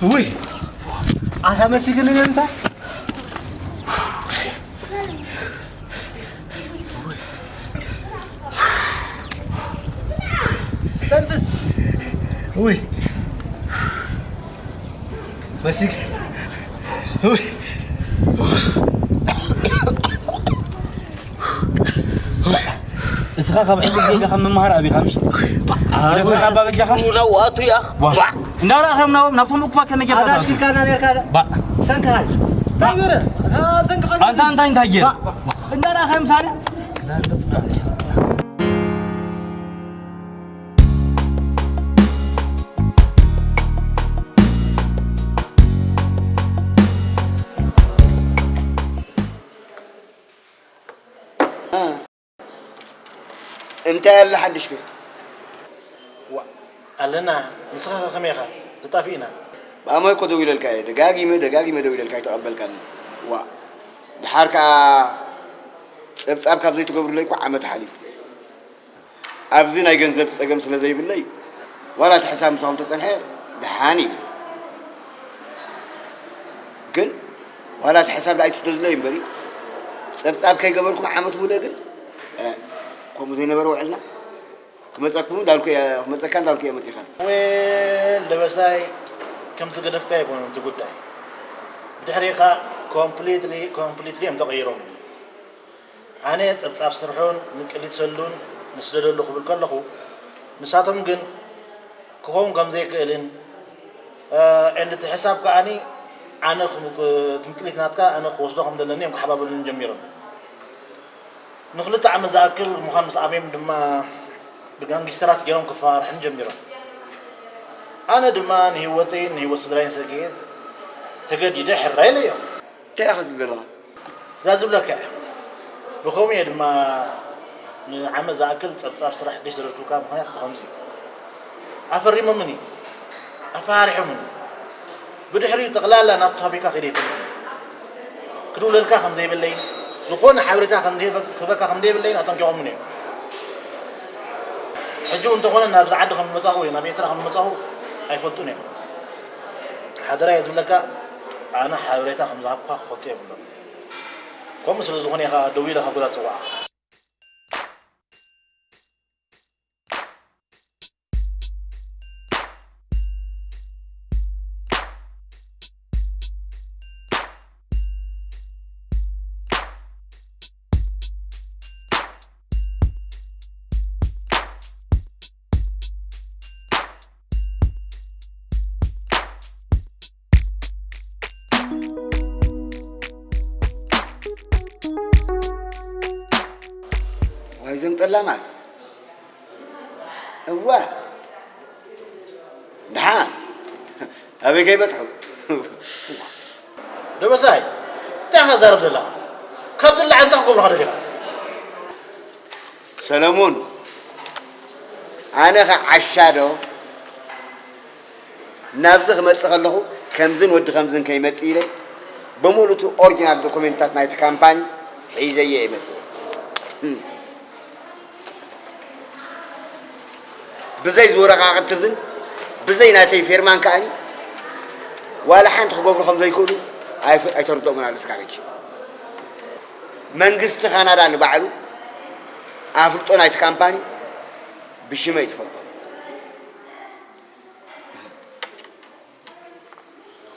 ውይ ኣታ መሲግኒ ነንታ ተንፍስ። ውይ መሲግ ውይ እስኻ ካብ ዕቡድ ጌጋ ካብ ምምሃር ኣቢኻ ምሽ? ኣረፈ ካብ ባበጃኻ? ናብኡ ኣቱ ይኣኽ። ዋ። እንዳረኣኸም ናብ-፣ ናብቶም እኩባት ከመይ ጌርካ ኣታሽ ትኣቱ? ኪካና ኔርካ ባ። ሰንካ ሃይ። እንታይ ገይረ? ኣብ ሰንካ ሃይ። ኣንታ እንታይ እንታይ ጌር? ባ። እንዳረኣኸም ሳነ? እንታይ ኣለ ሓድሽ ከ? ዋ፣ ኣለና። ንስኻ ከ ከመይ ኢኻ? ተጣፊእና። ብኣማይ እኮ ደዊለልካ እየ። ደጋጊመ፣ ደጋጊመ ደዊለልካ ኣይተቐበልካኒ። ዋ፣ ድሓር ከኣ ጸብጻብ ካብ ዘይትገብሩለይ እኮ ዓመት ሓሊፉ። ኣብዚ ናይ ገንዘብ ጸገም ስለ ዘይብለይ፣ ዋላ እቲ ሕሳብ ምሳኹም ተጸንሐ ደሓን ኢለ። ግን ዋላ እቲ ሕሳብ ደኣ ኣይትደልለይ እምበሪ፣ ጸብጻብ ከይገበርኩም ዓመት ሙሉእ ግን፣ እ፣ ከምኡ ዘይነበረ ውዕልና ክመጸኩም እንዳልኩ እየ፣ ክመጸካ እንዳልኩ እየ መጺኻ። ዌል ደበሳይ፣ ከም ዝገደፍካ ኣይኮነን እቲ ጉዳይ። ብድሕሪኻ ኮምፕሊትሊ፣ ኮምፕሊትሊ እዮም ተቐይሮም። ኣነ ጸብጻብ ስርሑን ምቅሊት ሰሉን ንስደደሉ ክብል ከለኹ፣ ንሳቶም ግን ክኸውን ከም ዘይክእልን፣ እ፣ and እቲ ሕሳብ ከኣኒ ኣነ ክም-፣ እቲ ምቅሊት ናትካ ኣነ ክወስዶ ከም ዘለኒ እዮም ክሓባበሉኒ ጀሚሮም። ንኽልተ ዓመት ዝኣክል ምዃን ምስ ኣበዮም ድማ ብጋንጊስተራት ገይሮም ክፈራርሑኒ ጀሚሮም። ኣነ ድማ ንህይወተይን ንህይወት ስድራይን ሰጊኤ ተገዲደ ሕራይ ኢለዮም። እንታይ ኢኻ ትብል ዘለኻ? እዛ ዝብለካ እያ። ብኸምኡ እየ ድማ ንዓመት ዝኣክል ጸብጻብ ስራሕ ደሽ ዘረድኩካ ምኽንያት ብኸምዚ እዩ። ኣፈሪሞምኒ፣ ኣፈራሪሖምኒ። ብድሕሪኡ ጠቕላላ ናብቲ ፋብሪካ ከይደ ይፈልጥ። ክድውለልካ ከም ዘይብለይን፣ ዝኾነ ሓበሬታ ከም ዘይበ-፣ ክህበካ ከም ዘይብለይን ኣጠንቂቖምኒ እዮም። ሕጂ እውን እንተኾነ ናብዚ ዓዲ ከም ዝመጻኹ ወይ ናብ ኤርትራ ከም ዝመጻኹ ኣይፈልጡን እዮም። ሓደራ እየ ዝብለካ፣ ኣነ ሓበሬታ ከም ዝሃብኩኻ ክፈልጡ የብሎም። ከምኡ ስለ ዝኾነ ኢኻ ደዊለ ካብ ገዛ ዝጸዋዕኻ። ዋይ፣ እዞም ጠላማት። እዋ። ደሓን። ኣበይ ከይበጽሑ? ደበሳይ፣ እንታይ ኢኻ ትዛረብ ዘለኻ? ካብዚ ንላዕሊ እንታይ ክገብሩኻ ደሊኻ? ሰለሙን፣ ኣነ ኸ ዓሻ ዶ? ናብዚ ክመጽእ ከለኹ ከምዝን ወዲ ከምዝን ከይመጽእ ኢለ ብምሉእ እቲ ኦሪጂናል ዶኩሜንታት ናይቲ ካምፓኒ ሒዘዮ እየ መጽእ። ህም። ብዘይ ዝወረቓቕቲ ዝን ብዘይ ናተይ ፌርማን ከኣኒ ዋላ ሓንቲ ክገብሩ ከም ዘይክእሉ ኣይፍ-፣ ኣይተርድኦምን ኣሎ እስካብ ሕጂ። መንግስቲ ካናዳ ንባዕሉ ኣፍልጦ ናይቲ ካምፓኒ ብሽመይ ዝፈልጦ።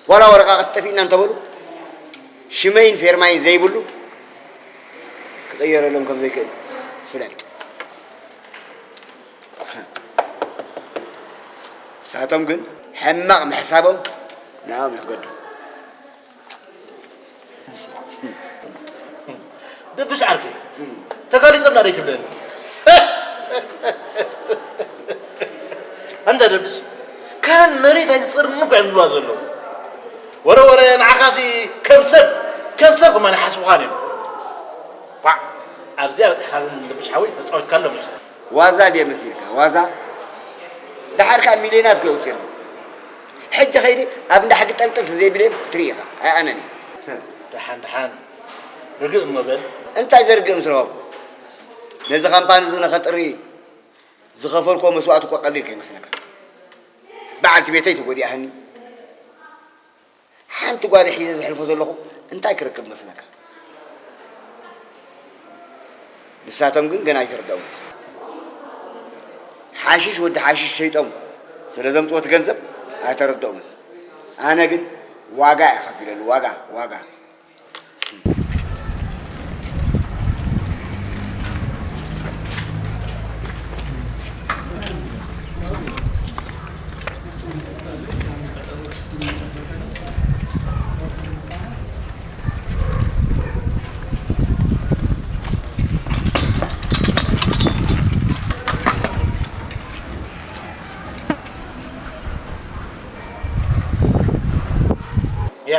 ዋላ ወረቓቕቲ ጠፊእና እንተበሉ ሽመይን ፌርማይን ዘይብሉ ክቕየረሎም ከም ዘይክእል ፍለጥ። ንሳቶም ግን ሕማቕ ምሕሳቦም ንዕኦም ይሕገዱ። ደብሽ ዓርከይ፣ ተጋሊጾም ናደይ ትብለኒ? ኣንታ ደብሽ፣ ካን መሬት ኣይትጸርኒ እኮ እዮም ዝብሉዋ ዘለዉ። ወረ ወረ፣ ንዓኻሲ ከም ሰብ፣ ከም ሰብ ከማን ይሓስቡኻን እዮም። ዋዕ፣ ኣብዚኣ በጺሕካ ግን ደብሽ ሓወይ ተጻዊትካሎም ኢኻ። ዋዛ ድየ መሲልካ? ዋዛ? ደሓር ከኣ ሚልዮናት ክለውጥ የለን። ሕጂ ኸይደ ኣብ እንዳ ሕጊ ጠልጠል ተዘይብለዮም ክትርኢ ኢኻ። ኣይ ኣነን እየ። ደሓን ደሓን። ርግእ እሞ በል። እንታይ ዘርግእ ምስለኹም? ነዚ ካምፓኒ እዚ ንኸጥሪ ዝኸፈልኩዎ መስዋእቲ እኮ ቀሊል ከይመስለካ። በዓልቲ ቤተይ ተጎዲኣህኒ። እቲ ጓል ሒዘ ዘሕልፎ ዘለኹ እንታይ ክረክብ መስለካ? ንሳቶም ግን ገና ኣይተረድኦምን። ሓሽሽ ወዲ ሓሽሽ ሸይጦም ስለ ዘምጽዎ እቲ ገንዘብ ኣይተረድኦምን። ኣነ ግን ዋጋ እየ ከፊለሉ፣ ዋጋ፣ ዋጋ። ያ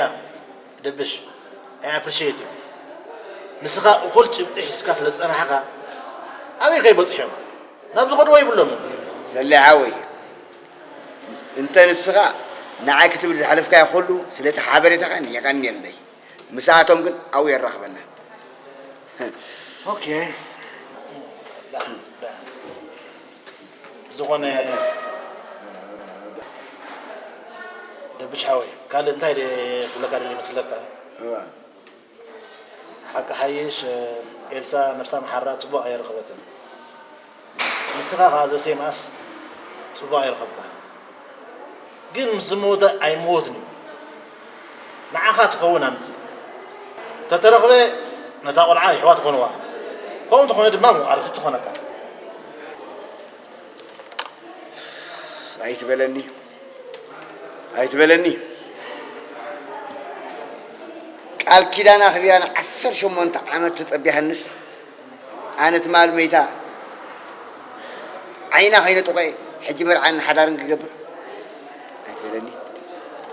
ደብሽ፣ I appreciate you። ንስኻ እኹል ጭብጢ ሒዝካ ስለ ዝጸናሕካ፣ ኣበይ ከይበጽሑ እዮም? ናብ ዝኸድዎ ይብሎምን። ሰሌ ሓወይ፣ እንተ ንስኻ ንዓይ ክትብል ዝሓለፍካዮ ኩሉ፣ ስለቲ ሓበሬታኻ የቐንየለይ። ምስኣቶም ግን ኣብኡ የራኽበና። ኦኬ። ዝኾነ ደብሽ ሓወይ፣ ካልእ እንታይ ድየ ክብለካ ደልየ ይመስለካ? እዋ። ሓቂ ሓይሽ፣ ኤልሳ ነፍሳ መሓራ ጽቡቕ ኣየረኸበትን። ንስኻ ኸኣ ዘሴም ኣስ ጽቡቕ ኣይረኸብካን። ግን ምስ ዝሞተ ኣይምወትን እዩ። ንዓኻ ትኸውን ኣምጽእ። ተተረኽበ ነታ ቆልዓ ይሕዋ ትኾንዋ። ከምኡ እንተኾነ ድማ መቓርብቲ ትኾነካ። ኣይትበለኒ፣ ኣይትበለኒ። ቃል ኪዳን ኣኽቢራ ንዓሰርተ ሸሞንተ ዓመት ተጸቢያትንስ፣ ኣነ ትማል መይታ ዓይና ከይነጠቖ ሕጂ መርዓን ሓዳርን ክገብር? ኣይትበለኒ፣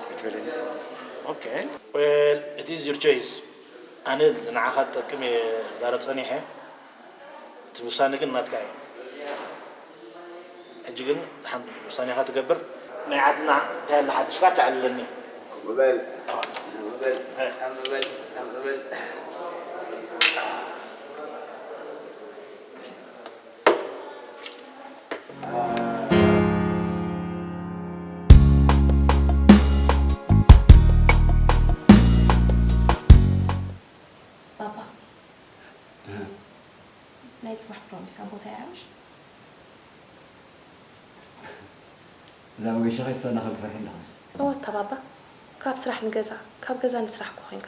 ኣይትበለኒ። ኦኬ። Well, it is your choice. ኣነ ንዓኻ ዝጠቅም እየ ክዛረብ ጸኒሐ። እቲ ውሳነ ግን ናትካ እዩ። ሕጂ ግን ሓንቲ ውሳኔኻ ትገብር። ናይ ዓድና እንታይ ኣሎ ሓድሽ ካርታ ኣዕልለኒ። ከምኡ በል። ከምኡ በል። ከምኡ በል። ከምኡ በል። ባባ፣ እ። ናይ ጽባሕ ፕሮሚስ ኣብ ቦታ ይዓርሽ? እዛ መገሻ ከይትሳና ከም ትፈርሒ ኣለኹስ? እወ፣ ኣታ ባባ፣ ካብ ስራሕ ንገዛ፣ ካብ ገዛ ንስራሕ እኮ ኮይንካ።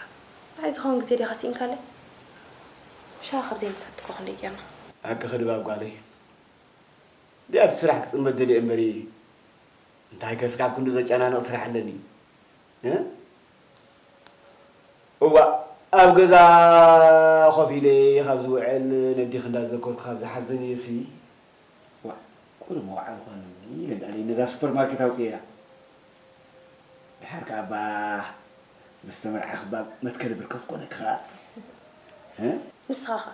ንዓይ ዝኸውን ግዜ ዲኻ ስኢንካለይ? ሻሂ ካብ ዘይንሰቲ እኮ ክንደይ ጌርና። ሓቅኺ ድባብ ጓለይ። ድኣ ኣብቲ ስራሕ ክጽመድ ደልየ እምበሪ፣ እንታይ ከስካብ ክንዱ ዘጨናንቕ ስራሕ ኣለኒ? እ? እዋእ፣ ኣብ ገዛ ኮፍ ኢለ ካብ ዝውዕል ነዲኺ እንዳዘከርኩ ካብ ዝሓዝን እየሲ። ዋእ፣ ቁሩብ መውዓል ኮነኒ ኢለ እንዳለይ ነዛ ሱፐርማርኬት ኣውፅኤያ። ድሓር ከኣ እባ ምስ ተመርዓኺ እባ መትከሊ ብርከት ኮነኪ ከኣ። እ? ንስኻ ኸ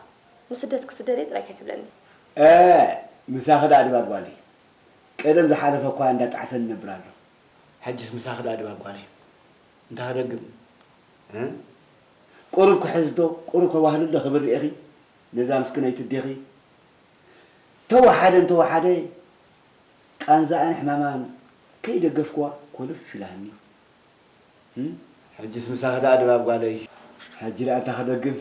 ንስደት ክስደድ እየ ጥራይ ከይትብለኒ። እ፣ ምሳኺ ደኣ ድባብ ጓለይ። ቀደም ዝሓለፈ እኳ እንዳጣዕሰኒ ይነብር ኣሎ። ሕጅስ ምሳኺ ደኣ ድባብ ጓለይ። እንታይ ክደግም? እ? ቁሩብ ክሕዝዶ፣ ቁሩብ ከዋህልሎ ክብል ርኢኺ፣ ነዛ ምስክነይቲ ኣዴኺ። ተወሓደ እንተወሓደ፣ ቃንዛኣን ሕማማን ከይደገፍክዋ ኮልፍ ኢላትኒ። እም? ሕጅስ ምሳኺ ደኣ ድባብ ጓለይ። ሕጂ ደኣ እንታይ ክደግም?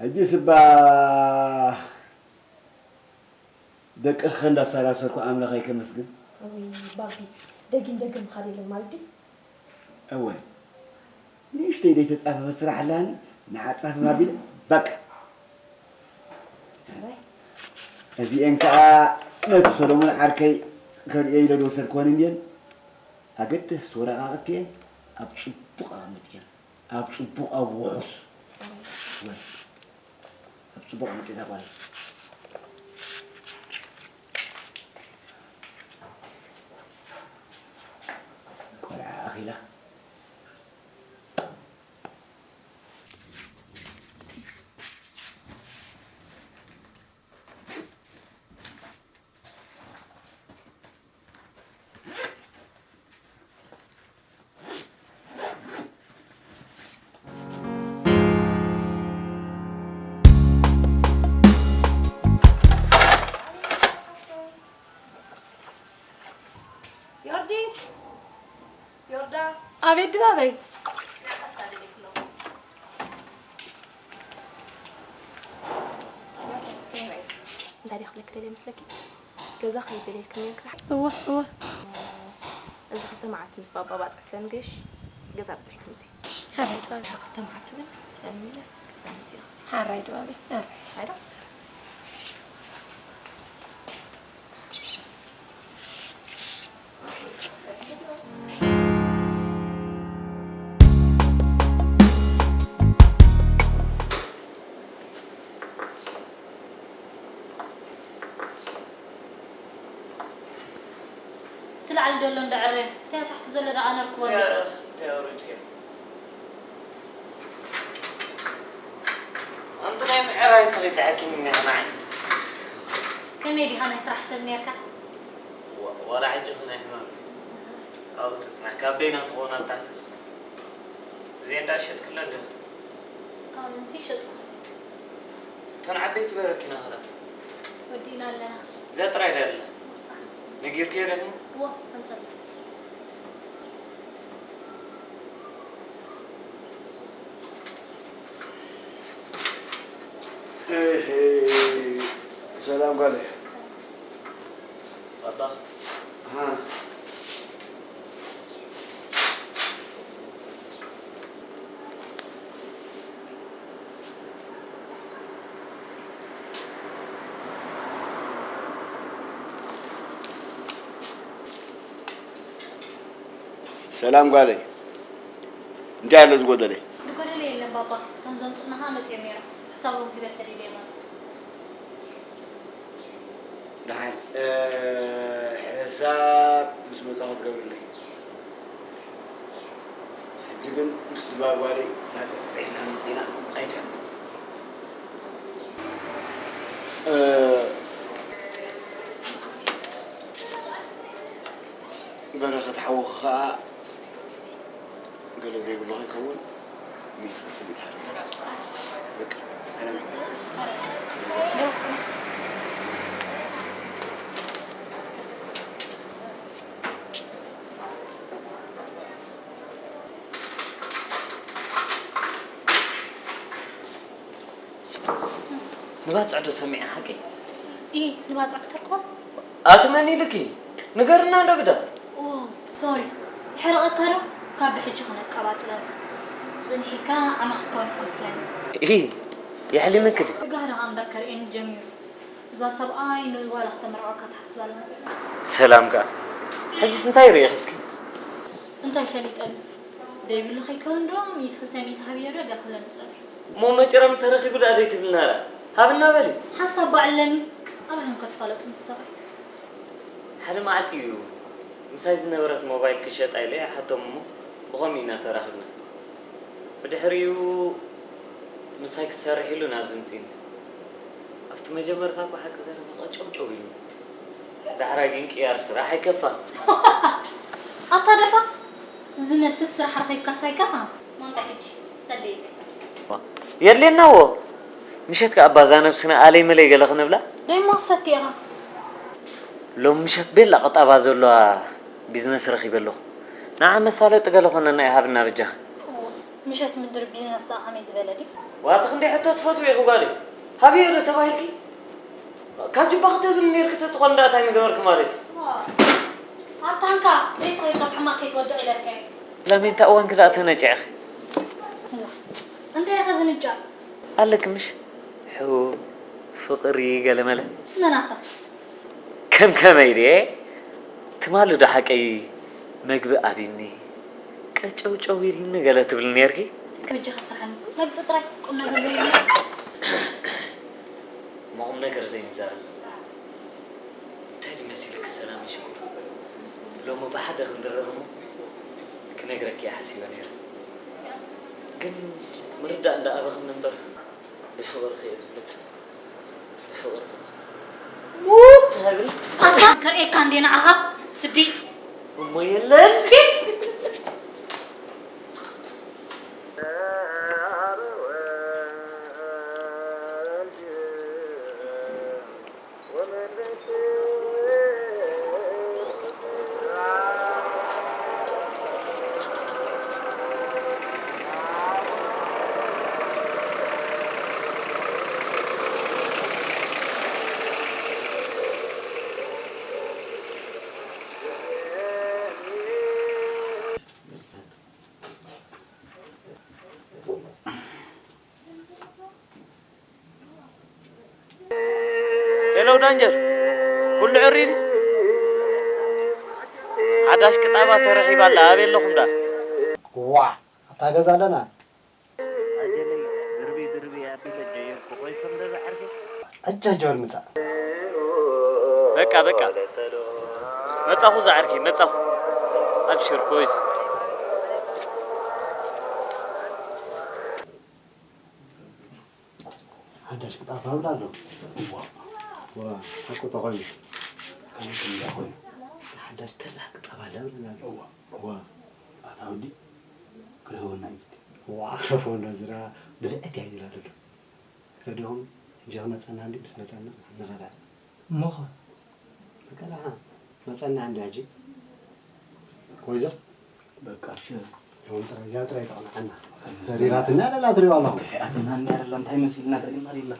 ሕጅስ እባ ደቅኺ እንዳሰላሰልኩ ኣምላኸይ ከመስግን። እውይ ባቢ፣ ደጊም ደገምካ የለን ማለት ድዩ? እወ፣ ንእሽተይ ዘይተጻፈፈት ስራሕ ኣላኒ፣ ንዓ ጻፈፍ ኣቢለ፣ በቃ። እወ። እዚኤን ከኣ ነቲ ሰሎሞን ዓርከይ ከርእዮ ኢለ ዝወሰድክወን እንድየን፣ ኣገደስቲ ወረቓቕቲ እየን፣ ኣብ ጽቡቕ ኣቐምጥየን። ኣብ ጽቡቕ፣ ኣብ ውሑስ። እወ። ኣብ ጽቡቕ መጺእታ ጓል። ቆልዓ ኣኺላ። ዮርዲ! ዮርዳ! ኣቤት ድባበይ። እንታይ ደኣ ክብለኪ ደልየ መስለኪ? ገዛ ከይደልየልኪ ነይርኪ ደሓን? እወ፣ እወ። እዚ ክልተ መዓልቲ ምስ ባባ ባጽዕ ስለ ንገሽ፣ ገዛ በጺሕኪ ምጺ። ሓራይ ድባበይ። ክልተ መዓልቲ ግን ስለ ንምለስ፣ ክትመጺ ኢኺ። ሓራይ ድባበይ፣ ሓራይ። ሓራይ ዶ? እቲ ላዕሊ ዘሎ እንዳ ዕረ፣ እቲ ታሕቲ ዘሎ ደኣ ኣነርክቦ እንዴ? እንታይ ኣውሪድክዮ? ኣንቲ ናይ ምዕራይ ስኺ ተሓኪምኒ ኸማዓይ። ከመይ ዲኻ ናይ ስራሕ ሰብ ኔርካ? ዋ-፣ ዋላ ሕጂ ኸ ናይ ሕማም። ኣብኡ ትጽናሕ። ካብ በይና ትኸውን ኣብ ታሕትስ። እዚኤን ደኣ ሸጥክለን ዶ? ኣንቲ ሸጥኩ። እተን ዓበይቲ በረኪና ኸዳ። ወዲእና ኣለና። እዚኣ ጥራይ ዳ ኣላ? ወሳኺ። ነጊርክዮ ዲኹም? እወ፣ ኣምጸልና። እህ፣ ሰላም ጓለይ። ባባ። ኣሃ። ሰላም ጓለይ፣ እንታይ ኣሎ ዝጎደለ? ዝጎደለ የለን ባባ፣ እቶም ዘምጹና ኸኣ መጺኦም ነይሮም፣ ሕሳቦም ሂበ ሰዲደዮም ኣለኹ። ደሓን፣ እ፣ ሕሳብ ምስ መጻኹ ትገብርለይ። ሕጂ ግን ምስ ድባብ ጓለይ ናተን ጽዒና መጺና ኣይትሕመቕ። እ፣ በረኸት ሓውኺ ኸኣ ገለ ዘይብሉ ከይከውን ሚእቲ ክልተ ሚእቲ ሃብና። በቃ፣ ሰላም። ንባጽዕ ዶ ሰሚዐ ሓቂ? ኢ፣ ንባጽዕ ክተርክቦ? ኣቲ መን ኢልኪ? ንገርና እንዶ ግዳ። ኦ፣ ሶሪ። ይሕረቐካ ዶ? ካብ ብሕጂ ክነቃባጽረልካ። ጽንሕ ኢልካ ዓማ ክትከውን ይመስለኒ። ኢ፣ የሕሊመኪ ድዩ? ስጋህ ደኣ እምበር ከርእየኒ ጀሚሩ። እዛ ሰብኣይ ንጓላ ክተመርዖካ ትሓስብ ኣላ መሰለኒ። ሰላም ከኣ። ሕጅስ እንታይ ርኢኺ እስኪ? እንታይ ፈሊጠሉ? ደይብሉ ከይከውን ዶ ሚእቲ ክልተ ሚእቲ ሃብዮ ዶ ገርኩለ ንጸብሒ። እሞ መጨረም ተረኺቡ ደኣ ዘይትብልና ደኣ? ሃብና በሊ። ሓሳብ ባዕለኒ። ኣበይ ከትፋለጡ ምስ ሰብኣይ? ሓደ መዓልቲ እዩ ምሳይ ዝነበረት ሞባይል ክሸጣ ኢለ ይሓቶም እሞ ብኸምኡ ኢና ተራኺብና። ብድሕሪኡ ምሳይ ክትሰርሕ ኢሉ ናብዚ ምጺኒ። ኣብቲ መጀመርታ እኮ ሓቂ ዘረባ ቀጨውጨው ኢሉኒ። ዳሕራይ ግን ቅያር ስራሕ ኣይከፋን። ኣታ ደፋ፣ ዝመስል ስራሕ ረኺብካስ ኣይከፋን። ማንታ ሕጂ ጸልየለይ። የድልየናዎ። ምሸት ከኣ ባዛ ነብስና ኣለይ መለይ ገለ ክንብላ። ደይሞ ክሰቲ ኢኻ። ሎም ምሸት ቤላ ቁጠባ ዘለዋ ቢዝነስ ረኺበ ኣለኹ። ንዓ መሳለጢ ገለ ኮነና ይሃብና በጃኻ። ምሸት ምድሪ ቢዝነስ ደኣ ከመይ ዝበለ ድዩ? ዋቲ ክንደይ ሕቶ ትፈትዊ ኢኹ ጓለይ? ሃብዮ ዶ ተባሂልኪ? ካብ ጅባ ክትብል ነይርኪ ተትኾን ደኣ እንታይ ምገበርኪ ማለት እዩ? ኣታ እንካ፣ ሬሳ ካብ ሕማቕ ከይትወድቕ ኢለካ እየ። ላሜንታ እዋንኪ ደኣ ተነጭዕኺ። እንታይ ኢኻ ዝንጫዕ? ኣለኪ ምሽ? ሕቡብ፣ ፍቕሪ፣ ገለመለ። ስመናታ። ከም ከመይ ድየ? ትማሊ ዶ ሓቀይ መግቢ ኣብይኒ፣ ቀጨውጨው ኢልኒ ገለ ትብሊ ነይርኪ? እስከ በጃኻ ስርሓኒ። መግቢ ጥራይ ቁም ነገር ዘይብሉ። እሞ ቁም ነገር ዘይንዛረብ። እንታይ ድመሲልኪ ሰላም ይሽኩር? ሎሚ ብሓደ ክንድረር እሞ ክነግረኪ እየ ሓሲበ ነይረ። ግን ምርዳእ እንዳኣበኽኒ እምበር ብፍቕርኺ እየ ዝብለክስ። ብፍቕርኽስ ሙት ሃብል። ኣታ ከርእየካ እንዴ ንዓኻ ስዲ። እሞ የለን። ደው ዳንጀር፣ ኩሉ ዕሪ ድዩ? ሓዳሽ ቅጣባ ተረኺባ ኣላ፣ ኣበይ ኣለኹም ዳ? ዋ፣ ኣብታ ገዛ ኣለና። ኣጀለይ፣ ድርብይ ድርብይ ኣቢለ ጀየርኩ፣ ኮይኩም ዶ ዝዓርኪ? ኣጃ ጀወር ምጻእ። በቃ፣ በቃ። መጻኹ ዝዓርኪ፣ መጻኹ። ኣብሽር፣ ኮይስ። ሓዳሽ ክጣፍ ኣብላ ኣሎ። እዋ፣ እዋ፣ ሓቁ ተኾይኑ። ከመይ ከም ኢላ ኮይኑ። ሓዳሽ ተራ ክጣፍ ኣላ ብለና ኣሎ። እዋ፣ እዋ። ኣታ ወዲ፣ ክረህወና እዩ ግዲ። እዋ፣ ክረህወና ዝራ ብልዕት እያ ይብላ ዘሎ። ረዲኹም፣ ሕጂ ክመጸና እንዲ ምስ መጸና ንኸዳ። እሞኸ? በቃ ደሓ፣ መጸና እንዲ ሕጂ። ኮይዞ? በቃ፣ እሺ። ይኹን ጥራይ፣ እዚኣ ጥራይ ተቕንዓና። ተሪራትና ደላ ትሪኦ ኣለኹም። ከፊኣትና እንዲ ኣደላ እንታይ መሲልና ትርእየና ደላ?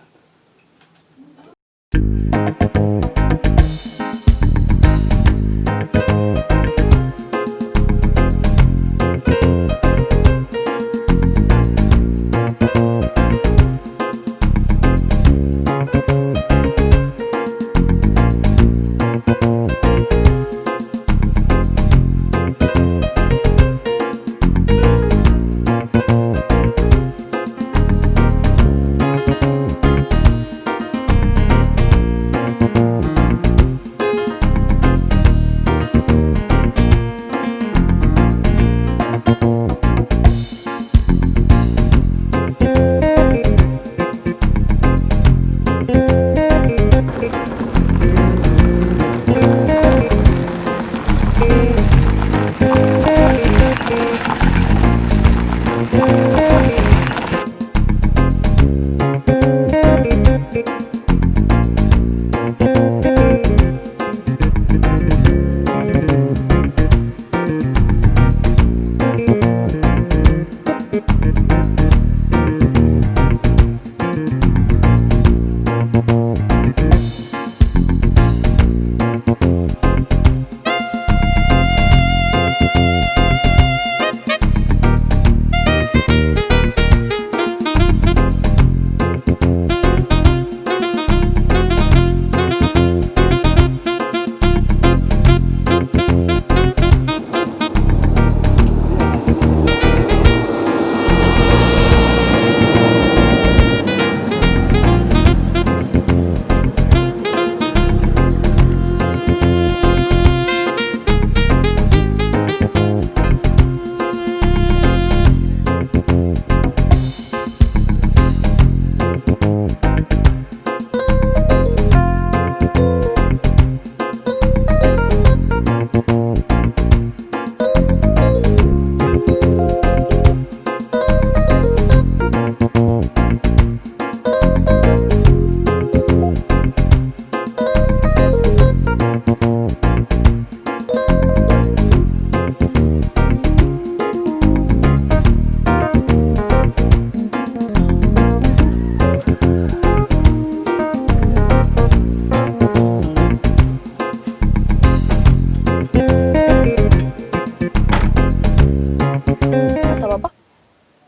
ኣታ ባባ፣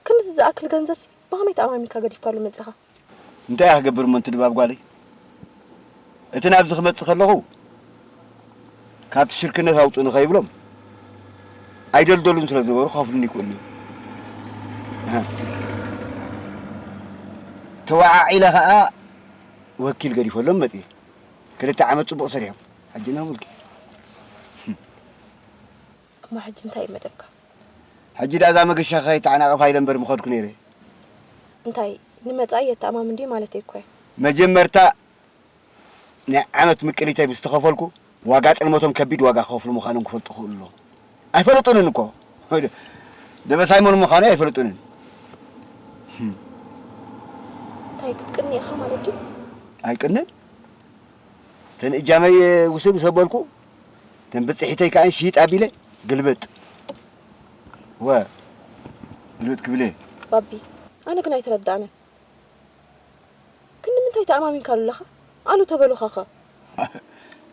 ክንድዚ ዝኣክል ገንዘብሲ ብኸመይ ተኣማሚንካ ገዲፍካሉ መጺኻ? እንታይ እየ ክገብር እሞ፣ እንቲ ድባብ ጓለይ? እቲ ናብዚ ክመጽእ ከለኹ፣ ካብቲ ሽርክነት ኣውጽኡኒ ከይብሎም፣ ኣይደልደሉን ስለ ዝነበሩ ክኸፍሉኒ ይክእሉ እዮም። ኣሃ። ተወዓዒለ ኸኣ ወኪል ገዲፈሎም መጽየ። ክልተ ዓመት ጽቡቕ ሰሪሖም። ሕጂ ናብ ውልቂ። እሞ ሕጂ እንታይ እዩ መደብካ? ሕጂ ደኣ እዛ መገሻ ከይተዓናቐፋ ኢለ እምበር ምኸድኩ ነይረ። እንታይ፣ ንመጻኢ የተኣማምን ድዩ ማለተይ እኮ እየ። መጀመርታ ናይ ዓመት ምቅሊተይ ምስ ተኸፈልኩ፣ ዋጋ ጥልመቶም ከቢድ ዋጋ ክኸፍሉ ምዃኖም ክፈልጡ ክኽእሉ ኣለዎም። ኣይፈለጡንን እኮ። ደበሳይ መን ምዃኑ ኣይፈለጡንን። እንታይ ክትቅኒ ኢኻ ማለት ድዩ? ኣይቅንን። እተን እጃመይ ውስድ ምስ ኣበልኩ፣ እተን ብጽሒተይ ከኣ ሽይጥ ኣቢለ ግልብጥ። ወ፣ ግልብጥ ክብል እየ። ባቢ፣ ኣነ ግን ኣይተረዳእንን። ግን ንምንታይ ተኣማሚንካሉ ኣለኻ? ኣሉ ተበሉኻኸ?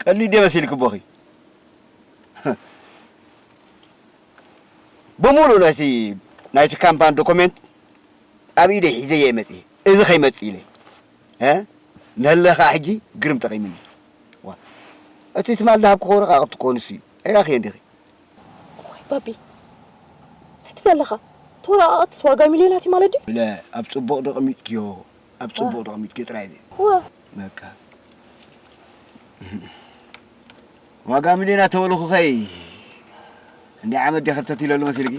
ቀሊል ድየ መሲልኪ ቦኺ? ብምሉእ ናይቲ፣ ናይቲ ካምፓን ዶኩሜንት ኣብ ኢደይ ሒዘ እየ መጺኤ። እዚ ከይመጽእ ኢለ። እ? ንህለ ከዓ ሕጂ ግርም ጠቒምኒ። ዋ፣ እቲ ትማል ዝሃብኩ ወረቓቕቲ እኮ ንሱ እዩ። ኣይራኽዮ እንዲኺ? እዋይ ባቢ፣ እንታይ ትብል ኣለኻ? እቲ ወረቓቕትስ ዋጋ ሚልዮናት እዩ ማለት ድዩ? ብለ፣ ኣብ ጽቡቕ ዶ ኣቐሚጥክዮ? ኣብ ጽቡቕ ዶ ኣቐሚጥክዮ ጥራይ ድዩ? እወ። በቃ። ዋጋ ሚልዮናት ተበልኹኸይ። እንዲ ዓመት ዲኺ ክርተት ኢለሉ መሲልኪ?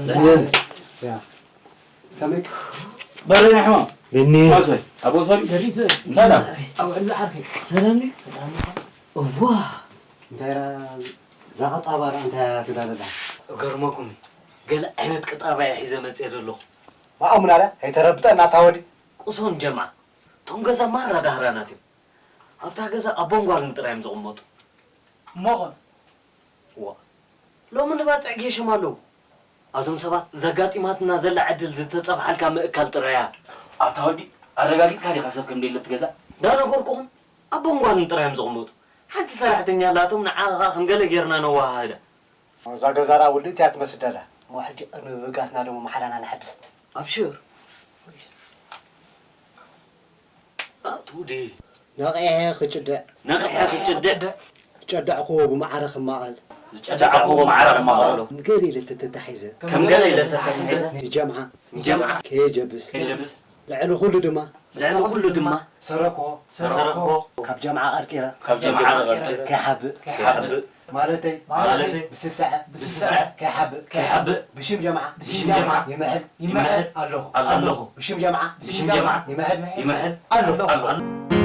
ዳንኤል። ያ። ከመይ? በረኛ ሕማም። ቢኒ። ማሶይ፣ ኣቦ ሶሪ። ደሊት። እንታይ ደኣ? ኣብ ዕሊ ዓርከይ። ሰላም ድዩ? እዋ። እንታይ ደኣ፣ እዛ ቀጣባ ደኣ እንታይ ትዳለላ? እገርመኩም፣ ገለ ዓይነት ቀጣባ እየ ሒዘ መፅየ ዘለኹ። ማኣሙና ደኣ፣ ኣይተረብጠና እታ ወዲ። ቁሶን ጀምዓ። እቶም ገዛ ማራ ዳህራናት እዮም። ኣብታ ገዛ ኣቦን ጓልን ጥራይ እዮም ዝቕመጡ። እሞ ኸ? ዋ፣ ሎሚ ንባጽዕ ጌሾም ኣለዉ። ኣቶም ሰባት ዘጋጢማትና ዘላ ዕድል ዝተጸብሓልካ ምእካል ጥራያ። ኣታ ወዲ፣ ኣረጋጊጽካ ዲኻ ሰብ ከም ደየለ ኣብቲ ገዛ? እንዳነገርኩኹም፣ ኣቦን ጓልን ጥራይ እዮም ዝቕመጡ። ሓንቲ ሰራሕተኛ ኣላቶም፣ ንዓኻ ኸዓ ከም ገለ ጌርና ነወሃህዳ። እዛ ገዛ ደኣ ውልእቲ እያ ትመስል ደላ። እሞ ሕጂ ቅድሚ ምብጋስና ደሞ መሓላና ነሐድስ። ኣብሽር። ኣቱዲ። ነቒሐ ክጭድዕ። ነቒሐ ክጭድዕ። ዝጨዳዕክዎ ብማዕረ ክማቐል። ዝጨዳዕክዎ ብማዕረ ክማቐሎ። ከም ገለ ኢለ ተተታሒዘ። ከም ገለ ኢለ ተታሒዘ። ንጀምዓ። ንጀምዓ። ከየጀብስ። ከየጀብስ። ልዕሊ ኩሉ ድማ። ልዕሊ ኩሉ ድማ። ሰረቅዎ። ሰረቅዎ። ካብ ጀምዓ ቀርቂረ። ካብ ጀምዓ ቀርቂረ። ከይሓብእ። ከይሓብእ። ማለተይ፣ ማለተይ፣ ብስስዐ፣ ብስስዐ፣ ከይሓብእ፣ ከይሓብእ፣ ብሽም ጀምዓ፣ ብሽም ጀምዓ፣ ይምሕል፣ ይምሕል፣ ኣለኹ፣ ኣለኹ፣ ብሽም ጀምዓ፣ ብሽም ጀምዓ፣ ይምሕል፣ ይምሕል፣ ኣለኹ፣ ኣለኹ።